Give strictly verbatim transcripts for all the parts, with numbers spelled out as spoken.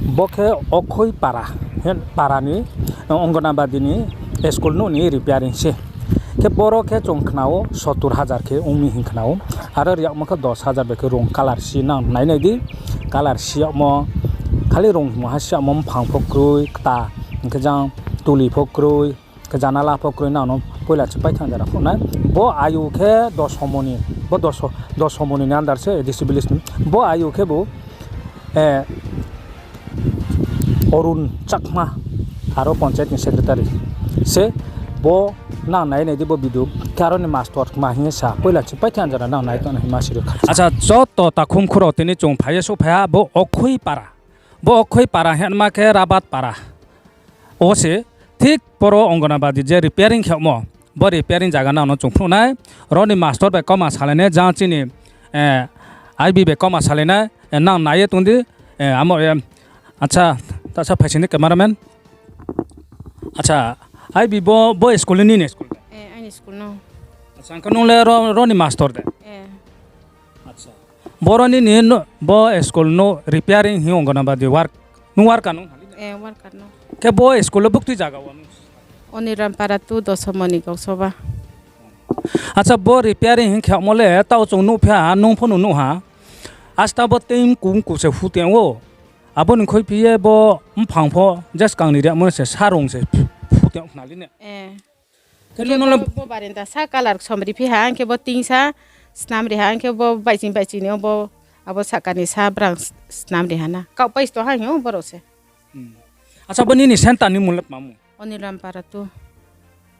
Bo khe Okhoi para, para ni Anganabadi ni school nouh ni repairing se. Khe boro khe chung khna ou sottur hajar khe ong mi hing khna ou. Aro riyagmo khe dos hajar bai khe rung colour si nang nai nai di. Colour si yagmo, khali rung hingmo ha si yagmo, mphang pho kroi, kta, hing khe jang tuli pho kroi, khe janala pho kroi, nang no poila chi paithang jora phnuh nai. Bo ayu khe Dosomoni, bo Doso-, Dosomoni ni under se, A D C village ni. Bo ayu khebu, eh, Arun Chakma, aro panchayat ni secretary se. Bo nang nai nai di bo video, khe aro ni master kma hing ye sa, poila chi paithang jora nang nai tong nai hima siri kha. Acha, joto takhum khurao tini chung phai ye souhphai ha, bo Okhoi para. Bo Okhoi para hingma khe Rabat para. O se, thik boro Anganabadi je repairing khe yagmo, bo repairing zaga nang no chung phnuh nai, ro ni master bai kauma salai nai, jang chini, eh, I B bai kauma salai nai, eh, nang nai ye tong di, eh, amo, eh, acha, tasa phaising di cameraman. Acha, I B bo, bo school ni, nini school de? Eh, aini school no. Acha, hing khe nung le ro, ro ni master de? Eh. Acha. Boro nini no, bo school no repairing hing Anganabadi work, nung worker nung? Eh, worker no. Khe bo school le buktui zaga wo nung? Onirampara tu Dosomoni gausoba. Acha, bo repairing hing khe yagmo le taoh chung nuhphi ha, nung pho no nuh ha. Asta bo teing kung ku se hu tong ou. Abo ni khuiphi ye bo mphang pho je skang ni riyagmo se sarung se hu tong khna li ne. Eh. Khe khe no le bo, bo barenda sa colour ksom riphi ha, hing khe bo teing sa snam ri ha, hing khe bo baihching baihching ni o bo abo sahka ni sa brang s-, snam ri ha na. Kaoh pai sto ha hing ou borao se. Hmm. Acha, bo nini center ni mung le tma mung? Onirampara tu.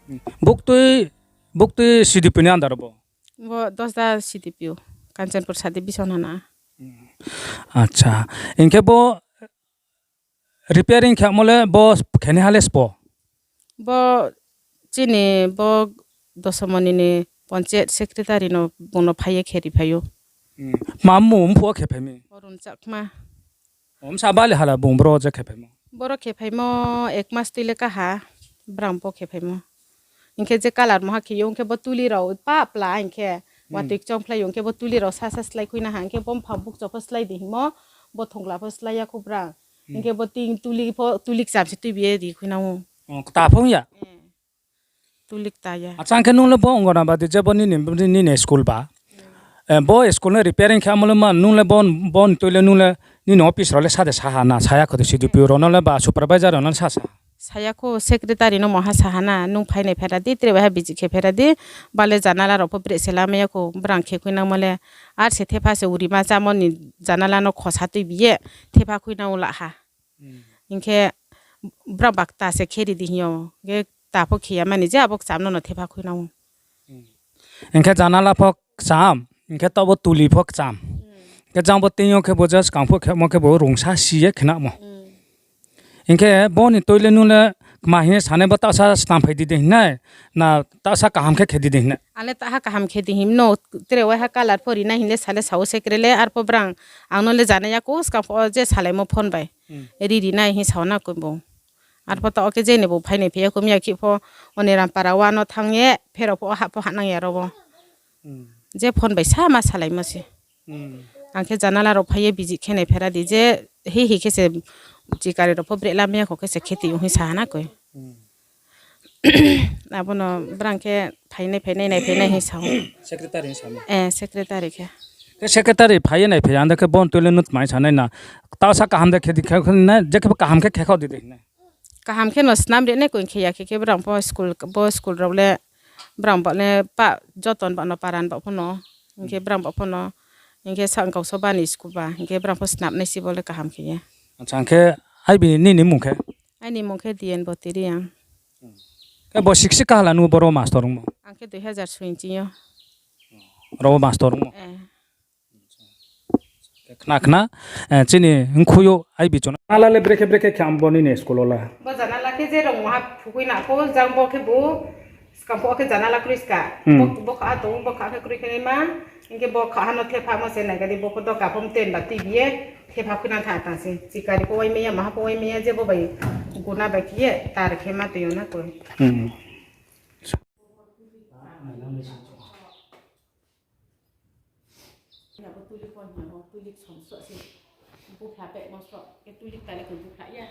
Hmm. Buktui, buktui C D P ni under bo? Bo Dosda C D P o, Kanchanpur Sadi Bisonhana. Hmm. Acha, hing khe bo repairing khe yagmo le bo khenaiha le sbo? Bo chini bo Dosomoni ni panchayat secretary no bung no phai ye khe ri phai ou. Hmm. Tma mmung mphuh wo khe phai mi? Arun Chakma. O, bsa bali hala bung boro je khe phaimo? Boro khe phaimo ek mas tui le kaha, brang bo khe phaimo. Hing khe je colour moha khe ou, hing khe bo tuli rao pa pla hing khe, watoi kchongphlai ou, hing khe bo tuli rao sasa slái khui na ha, hing khe bo mphang bukcho pho slái di hingmo, bo thongla pho slái ya khou brang. Hing khe bo teing tuli pho, tuli kcham se tuibi ye ri khui nang ou. O, kta pho ong ya? Tuli kta ya. Acha, hing khe nung le bo Anganabadi je bo nini, nini school ba? Eh, bo school no repairing khe amo le ma, nung le bo, bo ni tui le nung le nini office rao le sa de sa ha na, sa ya kho de C D P O rao no le ba supervisor rao no le sa sa? Sa ya khou, secretary no moha sa ha na, nung phainai phera di, tre bai ha visit khe phera di, ba le janala rao pho breh se lamai ya khou, brang khe khui nangmo le, ar se thepha se urima chámo ni janala no khosa tuibi ye, thepha khui nang ou la ha. Hing khe brao ba kta se khe ri di hing yo, hing khe kta pho khe ya mani je abo kcham no no thepha khui nang ou. Hing khe janala pho kcham, hing khe taoh bo tuli pho kcham. Hing khe jang bo teing yo khe bo je skang phuh khemo khe bo rungsa si ye khenamo. Hing khe bo ni tui le nung le kma hing ye sanai, bo taohsa snam phai di de hing nai, na taohsa kaham khe khe di de hing nai? Ale taha kaham khe di hing no, tre waiha colour pho ri nai hing le sa le sa ou se kre le, arpho brang ang no le janai ya khou, skang phuh je salaimo phone bai. Ri ri nai hing sa ou na koi bo. Arpho taoh khe je ni bo phainai phai ya khou, miya khe pho Onirampara wa no thanng ye, pherao pho hah pho hahnang ya ro wo. Je phone bai sa ma salaimo se. Ang khe janala rao phai ye visit khe nai phera di je, hi hi khe se chikari rao pho breh lamai ya khou khe se khe ti ong hing sa ha na koi. Abo no brang khe phainai phainai nai phainai hing sa ou. Secretary hing sa ou. Eh, secretary khe. Khe secretary phai ye nai phai ya, anda khe bo ni tui le nung tma hing sanai na? Taohsa kaham de khe di khe nai, je khe kaham khe khe khaoh di de hing nai? Kaham khe no snam ri nai koi, khe ya khe khe brang pho school, bo school rao le brang ba le pa joton ba no paran ba pho no, hing khe brang ba pho no, hing khe sa kau soba ni school ba, hing khe brang pho snam nai si bo le kaham khe ye. Acha, hing khe I B nini mmung khe? Aini mmung khe D N Boti Reang. Khe bo sik sik kahala nung boro master ongmo? Ang khe dui hazar soi ni ching yo. Ro master ongmo? Eh. Khna khna, eh, chini mkhui yo I B chona. Janala le brekhe brekhe khe am bo nini school wo la? Bo janala khe je rong ha phukhui na pho, jang bo khe bo skang pho khe janala kroi ska. Bo, bo kha tong, bo kha khe kroi khe ma, hing khe bo kha no thepha mo se nai ga di, bo pho doka pho mten ba tuibi ye thepha khui nang tha tang se. Chikari pho wai mai ya, maha pho wai mai ya, je bo bai guna bai khe ye tar khe ma tui yo na koi. Buphla pehmo sroh khe tuilik ta le khe buphla ya.